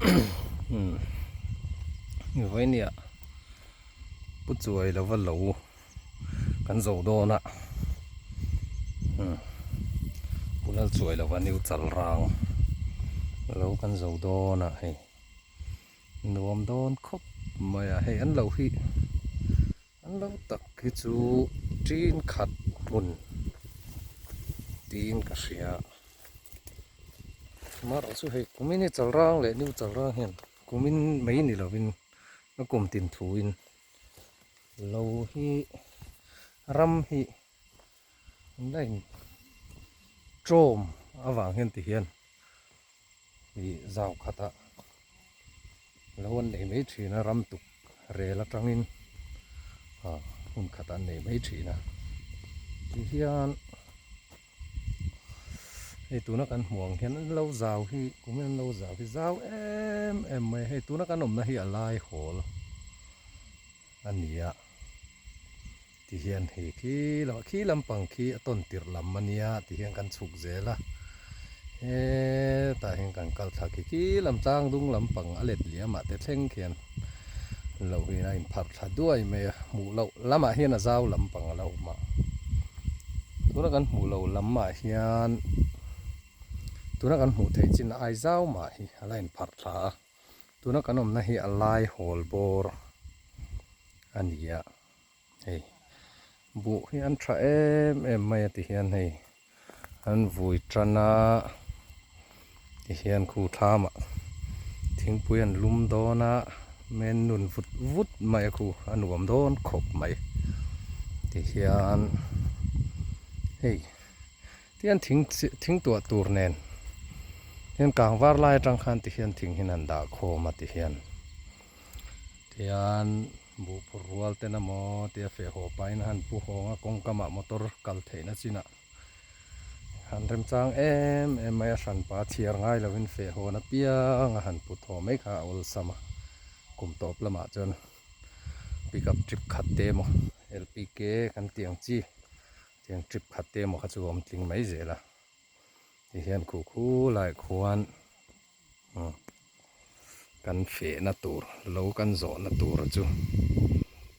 Umm vawinia pu chuai lova lo kan zo dawn a umm pu lal chuai lova new chal rang lo kan zo dawn a hei nuam dawn khawp mai a hei an lo hi an lo tak hi chu tin khat hmun tiin ka hria. Amaherawh chu hei kumin hi chalrang leh new chalrang hian kumin mai ni lovin a kum tin thuin lo hi ram hi an la in tawm avang hian ti hian ih zau khatah lo an nei mai thin a ram tuk rel atangin ah hmun khatah an nei mai thin a tihian. Hei tuna kan hmuh ang hian an lo zau hi kum in an lo zau hi zau em em mai a hei tuna kan awmna hi a lai hawl a ni a ti hian hei khi lamah khi lampang khi a tawn tirh lam a nia ti hian kan chhuk zel a hetah hian kan kal thla khi khi lam tlang dung lampang a let liam ah te thleng khian lo hi a inpharh thla duai mai a hmuh loh lamah hian a zau lampang a lo awm a tuna kan hmuh loh lamah hian tuna kan hmuh theih chin ai zau mah hi a la inpharh thla a tuna kan awmna hi a lai hawl bawr a ni a hei buh hi an tha em em mai a ti hian hei an vui tan a ti hian khu thlamah thingpui an lum dawn a men nun vut vut mai a khu a nuam dawn khawp mai ti hian hei tihian thing thing tuah tur nen hian kang var lai atang khan ti hian thing hian an dah khawm a ti hian tihian buh phur rual ten emaw tia feh haw pahin a han pu hawng a kawngkamah motor kal theihna chinah han remchang em em mai a hranpa chhiar ngai lovin feh hawn apiang a han put haw mai kha a awlsam a kum tawp lamah chuan pick up trip khat te emaw lpk kan tih ang chi tiang trip khat te emaw kha chu a awm tling mai zel a tihian khuh khulaiah khuan. Kan fehna tur lo kan zawhna tur chu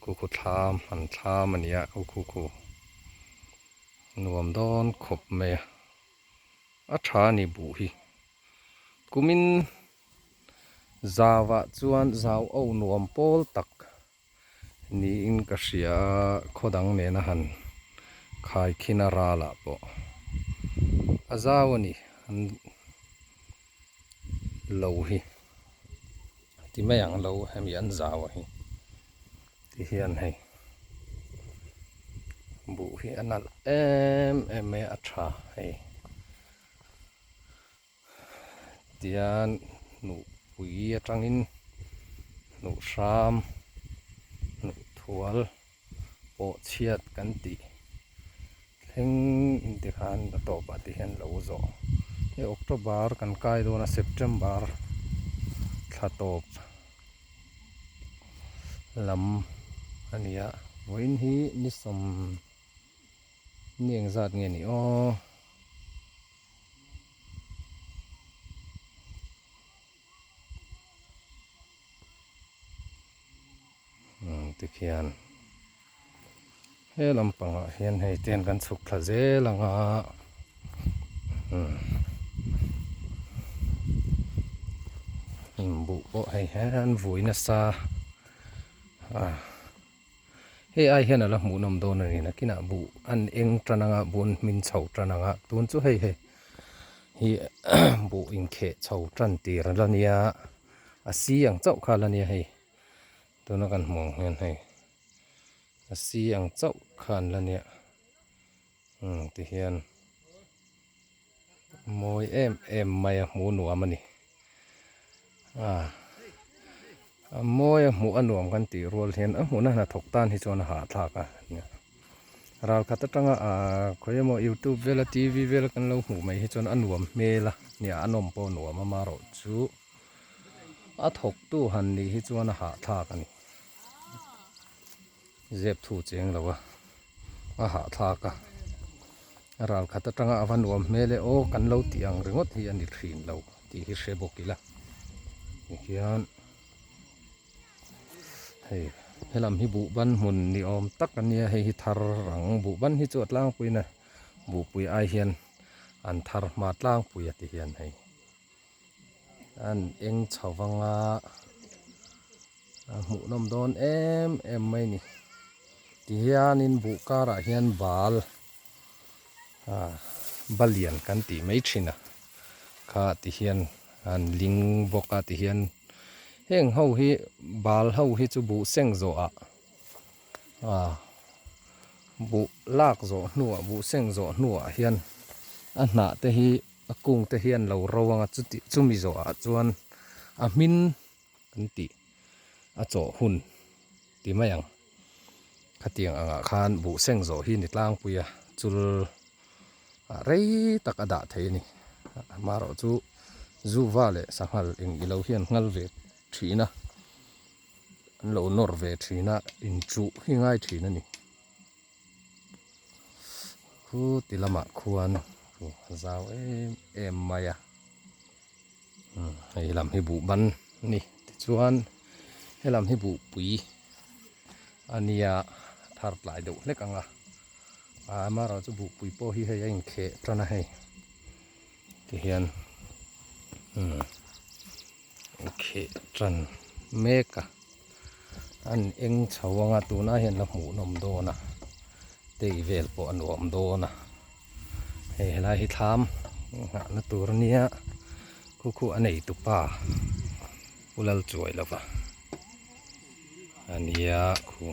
khu khu thlam han thlam a nia khu khu khu nuam dawn khawp mai a a tha a ni buh hi kumin zauah chuan zau oh nuam pawl tak Niin ka hria a, khaw dang nena han khai khin a ralah pawh a zau a ni an lo hi ti mai ang lo hemi an zau a hi ti hian hei buh hi a nalh em em mai a a tha hei. Tian hnuhpui atangin hnuh hram hnuh thual pawh chhiat kan tih thleng in ti khan a tawpah te hian lo zawh hei October kan kai dawn a September thla tawp lam a ni a vawiin hi ni sawm ni engzat nge ni aw. Tikhian he lampangah hian hei ten kan chhuk thla zel ang a buh pawh hei hian vui nasa a. Hei ai hian a la hmuhnawm dawn a ni nakinah buh an eng tan anga buh an hmin chho tan anga tun chu hei hei hi buh inkheh chho tan tir a la nia a si ang chauh kha a la nia hei tuna kan hmuh ang hian hei a si ang chauh kha an la nia umm tihian mawi em em mai a hmuh nuam a ni ah a mawi a hmuh a nuam kan tih rual hian a hmuhna hnathawk tan hi chuan a hahthlak a ral khat atanga ah khawi emaw youtube vela t v vela kan lo hmuh mai hi chuan a nuam hmel a nia a nawm pawh a nuam a amaherawhchu a thawktu han nih hi chuan a hahthlak a ni. Zep thu cheng lo a, a hahthlak a, a ral khat atanga a va nuam hmel e aw kan lo tih ang ringawt hi a ni thin lo tih hi hre bawk ila. Tikhian hei helam hi buhban hmun ni awm tak a nia hei hi thar rang buhban hi chu a tlangpuiin a buhpui ai hian an thar hma tlangpui a ti hian hei an eng chho vang a a hmuhnawm dawn em em mai a ni tihianin buh karah hian bal ah balian kan tih mai thin a kha ti hian an ling bawk a ti hian heng ho hi bal ho hi chu buh seng zawh ah ah buh lak zawh hnuah buh seng zawh hnuah hian a hnah te hi a kung te hian lo ro ang a chuti chumi zawh ah chuan a hmin kan tih a chawh hun ti mai ang. Khatiang angah khan buh seng zawh hi ni tlangpui a chul ah rei tak a dah thei a ni. Amaherawh chu zuva leh sanghal eng ilo hian nghal ve thin a, an lo nawr ve thin a, inchuh hi ngai thin a ni. Khu ti lamah khuan a zau em em mai a. Hei lam hi buh ban a ni tichuan helam hi buhpui a nia thar tlai deuh hlek ang a amaherawhchu buhpui pawh hi hei a inkheh tan a hei tihian umm inkheh tan mek a an eng chho ang a tunah hian la hmuhnawm dawn a tei vel pawh a nuam dawn a. Hei helai hi thlam nghahna tur a nia khu khu a nei tupa Pu Lalchuai lova a nia khu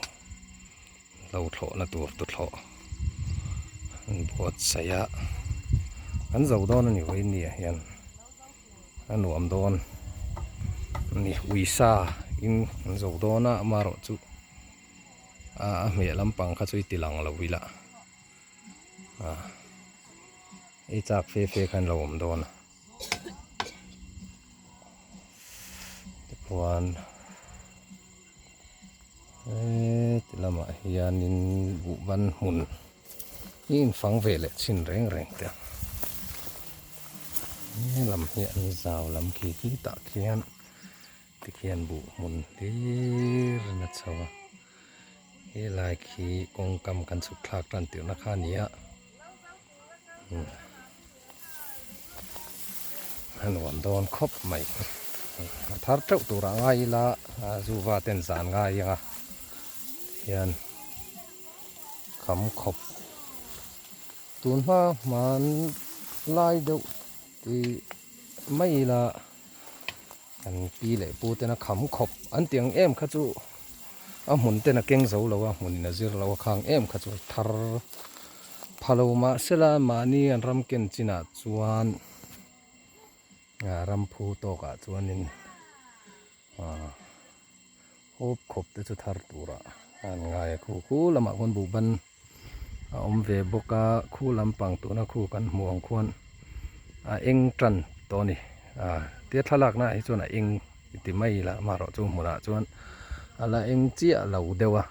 lo thlawhna tur tuthlawh an buatsaih a an zo dawn a ni vawiin ah hian a nuam dawn a ni uisa in an zo dawn a amaherawhchu a hmeh lampang kha chu i ti lang lo ila. Ah ei chak fe fe khan lo awm dawn a tichuan heti lamah hianin buhban hmun hi infang ve leh chhin reng reng te helam hi an zau lam khi khi tah khian tikhian buh hmun hlir in a chho a. Helai khi kawngkam kan chhuk thlak tan tirhna kha a ni a a nuam dawn khawp mai a thar teuh turah ngai ila zuva ten zan ngai ang a hian kham khawp tun hma hman lai deuh tih mai ila. Kan pi leh pu tena kham khawp an tih ang em kha chu a hmun ten a keng zo lo a, hmunin a zir lo a khang em kha chu thar pha lo mahsela mahni an ram ken chinah chuan ram phu tawkah chuanin ah hawp khawp te chu thar turah an ngai a, khu khu lamah khuan buhban a awm ve bawk a khu lampang tuna khu kan hmuh ang khuan a eng tan tawh a ni ah tia thlalakna ah hi chuan a eng ti mai ila amaherawh chu hmunah chuan a la eng chiah lo deuh a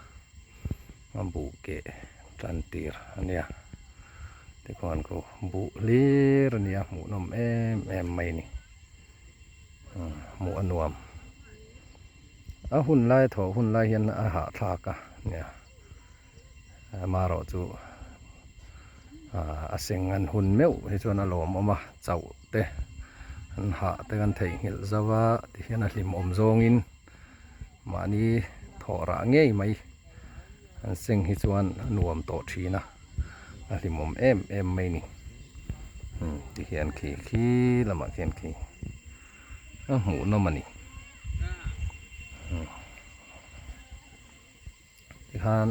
a buh keh tan tir a nia tikhuan khu buh hlir a nia hmuhnawm em em mai a ni hmuh a nuam a hun lai thawh hun lai hian a hahthlak a nia. Amaherawh chu a seng an hun meuh hi chuan a lawmawm a, chauh te an hah te kan theihnghilh zauh a tihian a hlimawm zawngin mahni thawh rah ngei mai an seng hi chuan a nuam tawh thin a, a hlimawm em em mai a ni. Tihian khi khi lamah khian khi a hmuhnawm a ni. Tikhan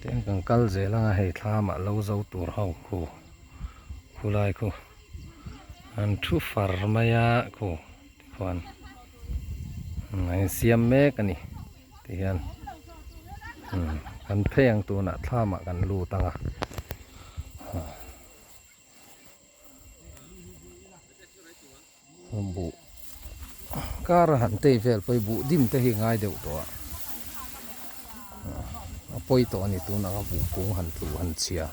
tiang kan kal zel anga hei thlamah lo zo tur ho khu khulai khu an thu far mai a khu tikhuan a insiam mek a ni tihian kan phei ang tunah thlamah kan lut ang a. Buh kar a han tei vel pawh hi buh dim te hi ngai deuh tawh a a pawi tawh a ni tun anga buh kung han tlu han chhia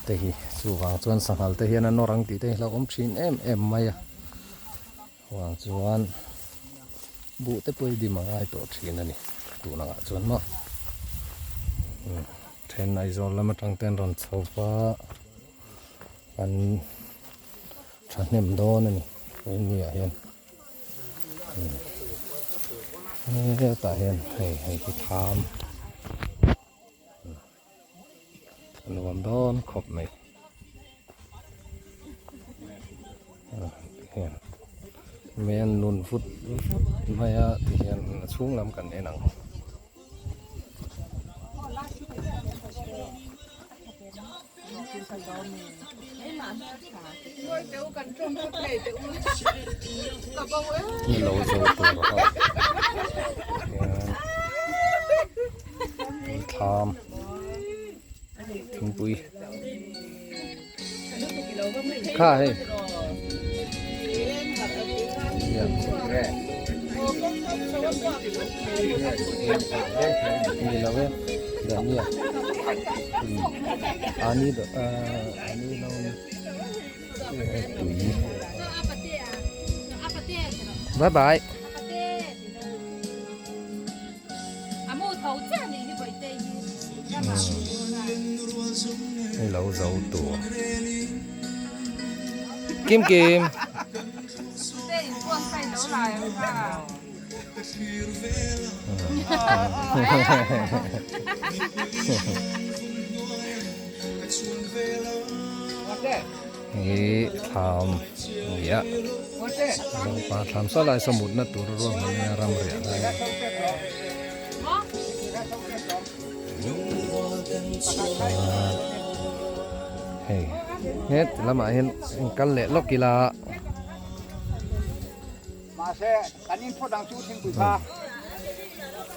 te hi chuvang chuan sanghal te hian a nawr ang tih te hi hlauhawm thin em em mai a. Vang chuan buh te pawh hi dim a ngai tawh thin a ni tun angah chuan maw then Aizawl lam atang te an rawn chho va an thahnem dawn a ni vawiin ah hian hetah hian hei hei hi thlam a nuam dawn khawp mai hian mei an nun vut vut mai a ti hian a chhung lam kan en ang. Ni lo zo tur ho hian thlam thingpui kha hei ni lo e dania ani ani lo tui bye bye lo zo tur kim kim Hi thlam a ni a zopa thlam saw lai saw mutna tur a ruahman a nia ram riah lai a hei het lamah hian kal leh lawk ila. Mahse, kan in phawt ang chu thingpui kha.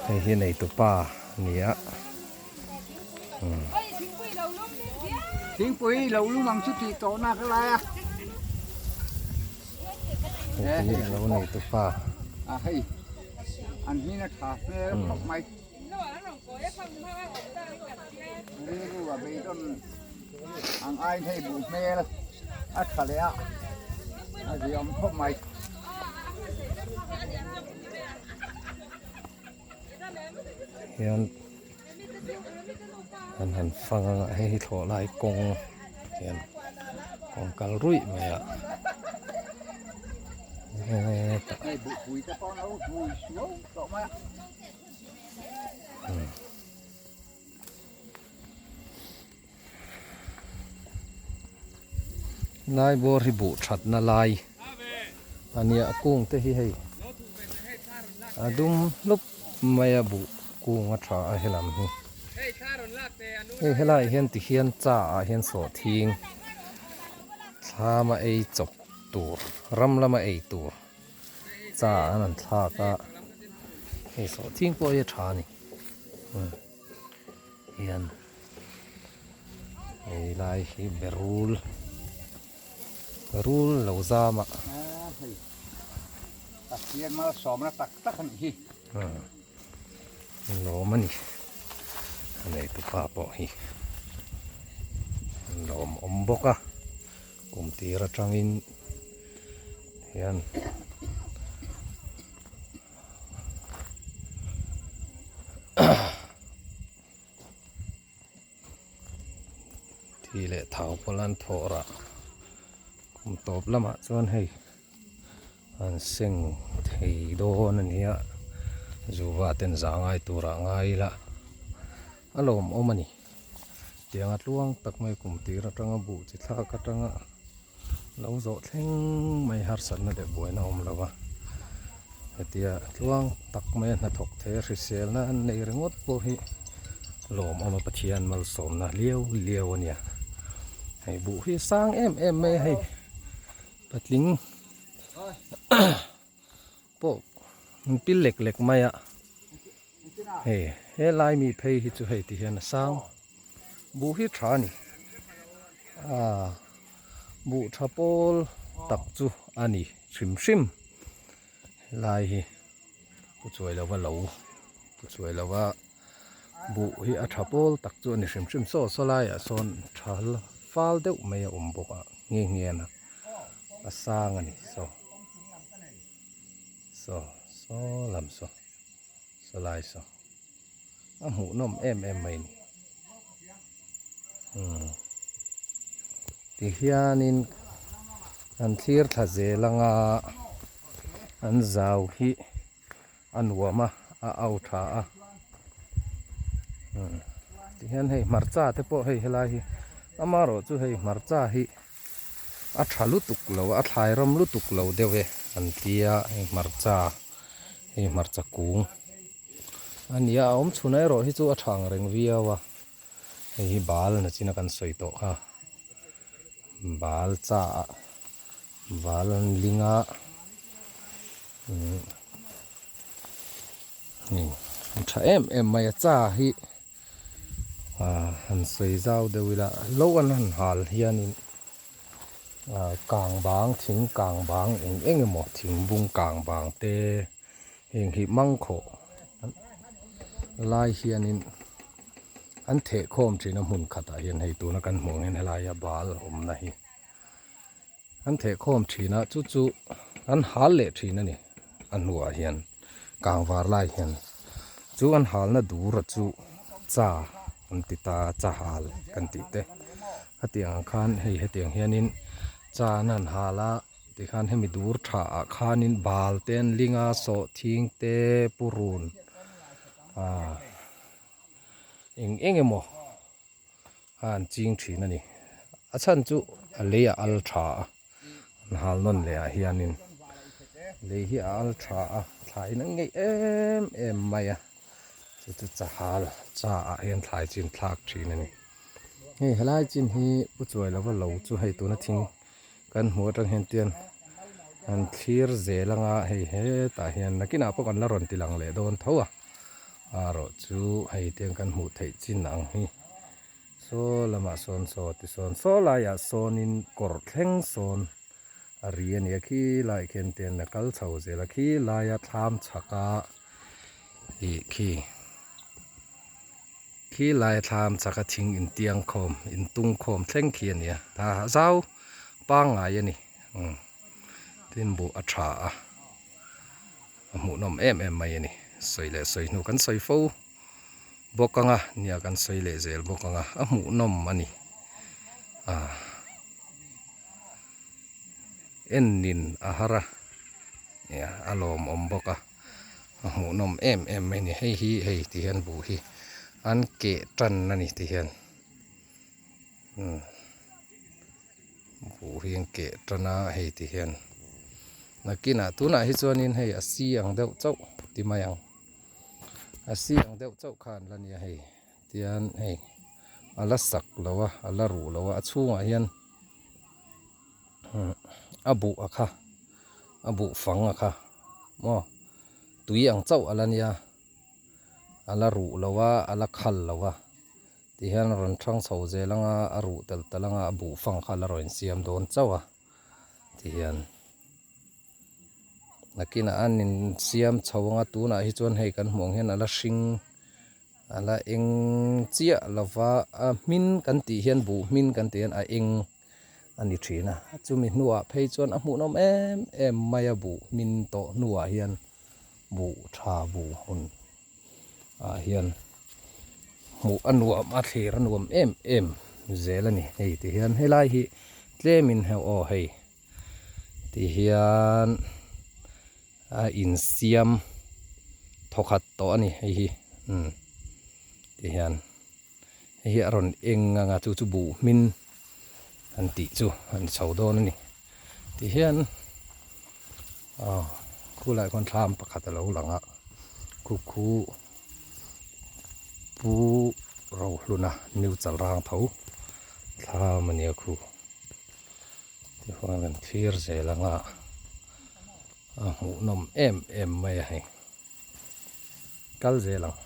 Hei hi neitu pa a ni a. Thingpui lo lum ang chu tih tawh nak lai a. Hei hi lo neitu pa. A hei an hmin a tha hmel khawp mai. Rilru a beidawn ang aiin hei buh hmel a tha leh a, a ziaawm khawp mai. Hian an han fang anga hei hi thlawh lai kawng hian kawng kal ruih mai a hetah. Hei buhpui te pawh an lo hui suau tawh mai a. Lai bawr hi buh thatna lai a nia a kung te hi hei a dum hlup mai a buh kung a tha a helam hi hei helaiah hian tihian cha ah hian sawhthing thlama ei chawp tur ram lama ei tur cha an han thlak a hei sawhthing pawh hi a tha a ni hian hei lai hi berul berul lo zam a Pathian malsawmna tak tak a nih hi lawm a ni a neitupa pawh hi lawm awm bawk a kum tir atangin hian Thi leh thau pawh lan thawh rah kum tawp lamah chuan hei an seng thei dawn a nia zuva ten za ngai turah ngai ila a lawmawm a ni tianga tluang tak mai kum tir atanga buh chi thlak atanga. Lo zawh thleng mai harsatna leh buaina a awm lo va, hetia tluang tak maia hnathawk thei a hriselna an nei ringawt pawh hi lawmawm a Pathian malsawmna liau liau a nia. Hei buh hi a sang em em mai a hei patling pawh an pil lek lek mai a, hei helai mi phei hi chu hei ti hian a sang buh hi tha a ni ah buh tha pawl tak chu a ni hrim hrim helai hi pu chuai lova lo pu chuai lova buh hi a tha pawl tak chu a ni hrim hrim saw saw laiah sawn tha fal deuh mai a awm bawk a nghe nghe a. A sang a ni saw. Saw saw lam saw saw lai saw a hmuhnawm em em mai a ni umm tihianin an thlir thla zel anga an zau hi a nuam a a au tha a umm tihian hei hmarcha te pawh hei helai hi amaherawhchu hei hmarcha hi. A tha lutuk lo a thlai ram lutuk lo deuh e an tia hei hmarcha hei hmarcha kung a nia a awm chhun erawh hi chu a tha ang reng viau a hei hi bal na chin a kan sawi tawh kha bal cha ah bal an ling a umm a tha em em mai a cha hi. Aaa han sawi zau deuh ila lo an han hal hianin aaa kang bang thing kang bang eng eng emaw thing bung kang bang te heng hi mangkhawh lai hianin an theh khawm thin a hmun khatah hian hei tuna kan hmuh ang hian helaia bal awmna hi an theh khawm thin a chu chu an hal leh thin a ni a hnuah hian kang var lai hian chu an halna dur a chu cha an ti ta cha hal kan tih te hetiang ang khan hei hetiang hianin cha an han hal a tikhan hemi dur tha ah khanin bal te an ling a sawhthing te purun ah eng eng emaw. a an ching thin a ni a chhan chu a lei a al tha a an hal nawn leh ah hianin lei hi a al tha a thlai in an ngeih em em mai a chu chu chahal cha ah hian thlai chin thlak thin a ni hei helai chin hi pu chuai lova lo chu hei tuna thing kan hmuh atang hian tian an thlir zel anga hei hetah hian nakinah pawh kan la rawn ti lang leh dawn tho a. Erawh chu hei tiang kan hmuh theih chin ang hi saw lamah sawn saw ti sawn saw laiah sawnin kawr thleng sawn a ri a nia khi laiah khian tian a kal chho zel a khi laia thlam chhak a ih khi khi laia thlam chhak a thing intiang khawm intung khawm thleng khi a nia a zau pangngai a ni umm tin buh a tha a. A hmuhnawm em em mai a ni. Sawi leh sawi hnu kan sawi fo bawk ang a, nia kan sawi leh zel bawk ang a, a hmuhnawm a ni. Aaa ennin a har a, nia a lawmawm bawk a, a hmuhnawm em em mai a ni. Hei hi hei ti hian buh hi an keh tan a ni ti hian umm. Buh hi an keh tan a hei ti hian nakinah tunah hi chuanin hei a si ang deuh chauh ti mai ang a si ang deuh chauh kha an la nia hei tian hei a la sak lo a a la ruh lo a a chhungah hian a buh a kha a buh fang a kha maw tui ang chauh a la nia a la ruh lo a a la khal lo a. Ti hian a rawn thang chho zel anga a ruh telh telh anga a buh fang kha la rawn insiam dawn chauh a ti hian nakinah an insiam chho anga tunah hi chuan hei kan hmuh ang hian a la hring a la eng chiah lova a hmin kan tih hian buh hmin kan tih hian a eng a ni thin a chumi hnuah phei chuan a hmuhnawm em em mai a buh hmin tawh hnuah hian buh tha buh hun. ah hian hmuh a nuam a thlir a nuam em em zel a ni hei ti hian helai hi tlemin heuh aw hei ti hian a insiam thawkhat tawh a ni hei hi umm ti hian hei hi a rawn eng anga chu chu buh hmin an tih chu a ni chho dawn a ni ti hian aw khulaiah khuan thlam pakhat a lo lang a khu khu pu rohluna new chalrang tho thlam a nia khu tichuan kan thlir zel anga a hmuhnawm em em mai a hei. Kal zel ang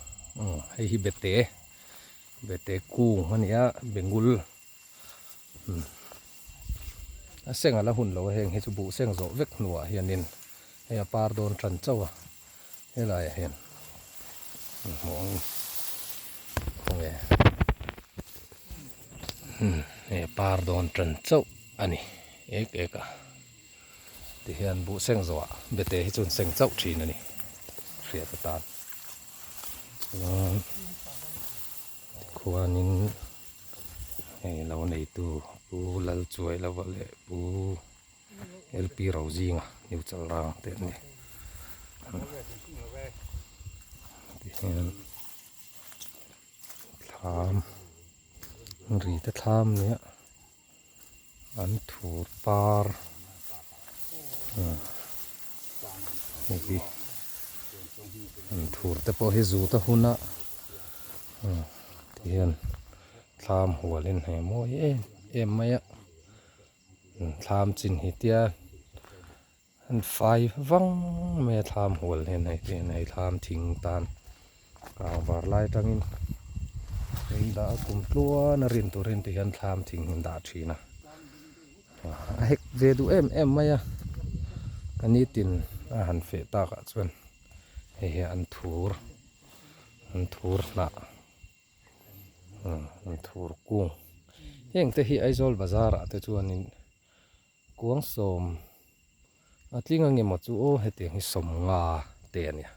umm hei hi bete bete kung a ni a bengul umm a seng a la hun lo a heng hi chu buh seng zawh vek hnuah hianin hei a par dawn tan chauh a helaiah hian hmuh ang khawnge umm hei a par dawn tan chauh a ni ek ek a. Tihian buh seng zawhah bete hi chuan seng chauh thin a ni hriat atan. Chuan tikhuanin hei lo neitu Pu Lalchuailova leh Pu LP Rozinga New Chalrang te an ni. Tihian thlam ri te thlam nia. An thur par hei hi an thur te pawh hi zut a hun a tihian thlam hual in hei a mawi em em mai a thlam chin hi tia an fai vang mai a thlam hual hian hei tihian hei thlam thing tan kang var lai atangin in dah a kum tluan a rin turin tihian thlam thing hi an dah thin a a hek ve duh em em mai a a nitin a han feh takah chuan hei hi an thur an thur hnah an thur kung heng te hi Aizawl bazar ah te chuanin. Kuang sawm a tling ang emaw chu aw hetiang hi sawmnga te a nia.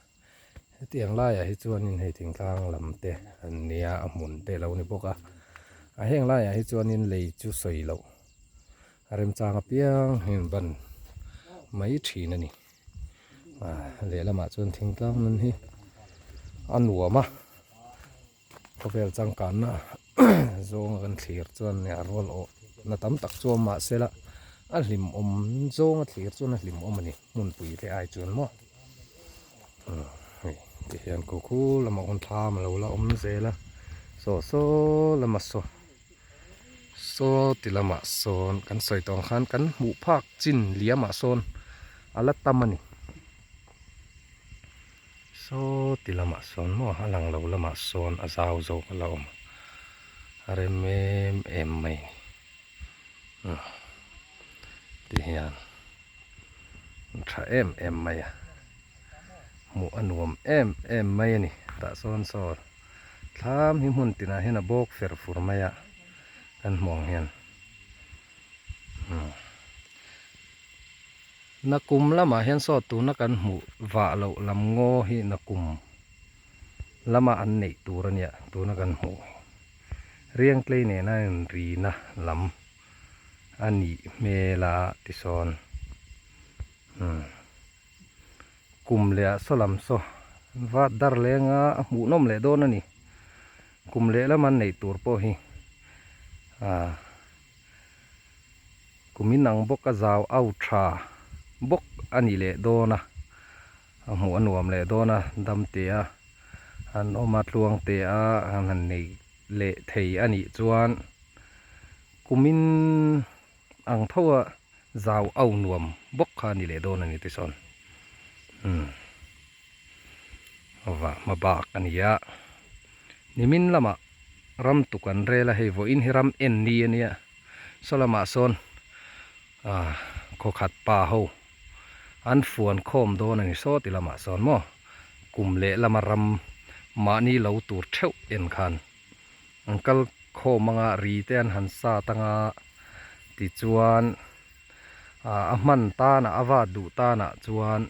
Hetiang laiah hi chuanin hei thingtlang lam te an nia a hmun te a lo ni bawk a. A heng laiah hi chuanin lei chu sawi loh a remchang apiang hi an ban mai thin a ni. Lehlamah chuan thingtlang nun hi a nuam a. Khawvel changkanna zawnga kan thlir chuan a rual awh na tam tak chu awm mahse la a hlimawm zawnga thlir chuan a hlimawm a ni hmunpui te ai chuan maw hei ti hian khu khu lamah khawn thlam a lo la awm zel a saw saw lama saw saw ti lamah sawn kan sawi tawh ang khan kan hmuh phak chin liamah sawn a la tam a ni. Saw ti lamah sawn maw a lang lo lamah sawn a zau zawk a la awm a rem em em mai a ni umm ti hian a tha em em mai a hmuh a nuam em em mai a ni tah sawn saw thlam hi hmun tinah hian a bawk fer fur mai a kan hmuh ang hian umm. Nakum lamah hian saw tuna kan hmuh vah loh lam ngaw hi nakum lama an neih tur a nia tuna kan hmuh Riangtlei nena inrina lam a nih hmel a tisawn umm kum leh ah saw lam saw vat dar lenga a hmuhnawm leh dawn a ni kum leh lama an neih tur pawh hi ah. Kum inang bawk a zau au tha bawk a ni leh dawn a, a hmuh a nuam leh dawn a, dam te a an awm a tluang te a an han nei leh thei a nih chuan kumin ang tho a zau au nuam bawk kha a ni leh dawn a ni tisawn umm vah hma bak a ni a, nimin lamah ram tuk an rel a hei vawiin hi ram en ni a nia. Saw lamah sawn ah khawkhat pa ho an fuan khawm dawn a ni saw ti lamah sawn maw kum leh lama ram mahni lo tur theuh en khan an kal khawm anga ri te an han sat anga tichuan ah a hman tanah a vat duh tanah chuan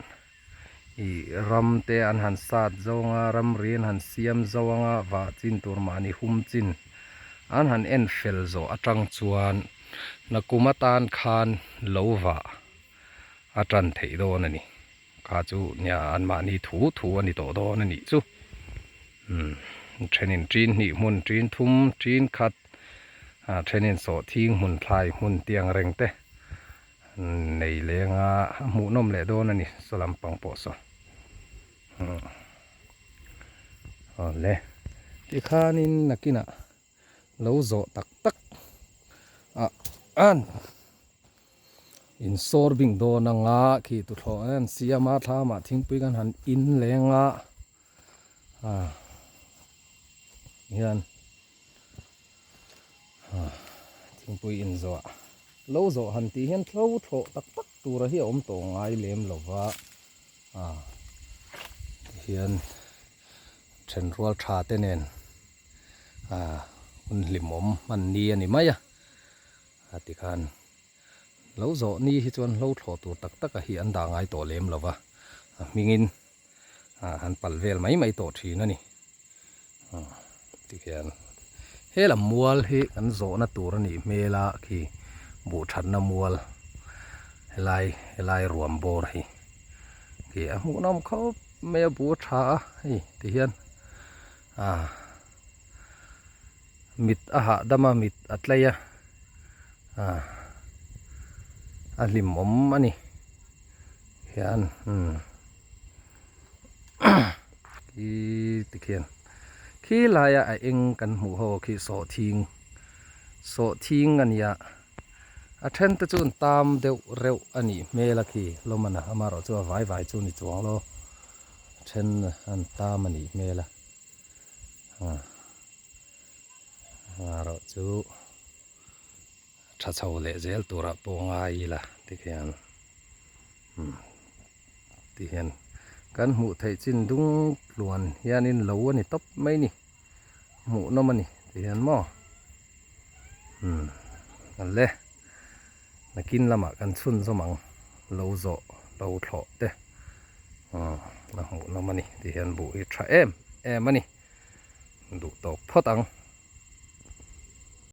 ih ram te an han sat zo anga ramri an han siam zo anga vah chin tur mahni hum chin an han en fel zawh atang chuan nakum atan khan lo vah a tan theih dawn a ni kha chu nia an mahni thu thu a ni tawh dawn a nih chu umm thenin tin hnih hmun tin thum tin khat ah thenin sawhthing hmun thlai hmun tiang reng te. Nei leng a a hmuhnawm leh dawn a ni saw lampang pawh saw awle tikhanin nakinah lo zawh tak tak ah an insawr bing dawn anga khi tuthlawh an siam a thlamah thingpui kan han in leng a ah hian. Thingpui inzawh lo zawh han tih hian thlo thlawh tak tak tura hi a awm tawh ngai lem lo va tihian thenrual tha te nen hun hlimawm hman ni a ni mai a tikhan. Lo zawh ni hi chuan hlo thlawh tur tak tak a hi an dah ngai tawh lem lo va, a hmingin han pal vel mai mai tawh thin a ni. Tikhian he lam mual hi kan zawhna tur a nih hmel a khi buh thatna mual helai helai ruam bawr hi khi a hmuhnawm khawp mai a buh a tha a hei tihian ah mit a hahdam a mit a tlei a ah a hlimawm a ni hian umm. Khi tikhian khi laia a eng kan hmuh ho khi sawhthing sawhthing a nia a then te chu an tam deuh reuh a nih hmel a khi hlawm a na amaherawh chu a vai vai chu ni chuang lo a then an tam a nih hmel a amaherawh chu tha chho leh zel turah pawh ngai ila tikhian umm. Ti hian kan hmuh theih chin dung tluan hianin lo a ni tawp mai ni, hmuh nawm a ni ti hian maw umm le nakin lamah kan chhun zawm ang lo zawh lo thlawh te umm a hmuh nawm a ni ti hian buh hi tha em em a ni duh tawk phawt ang.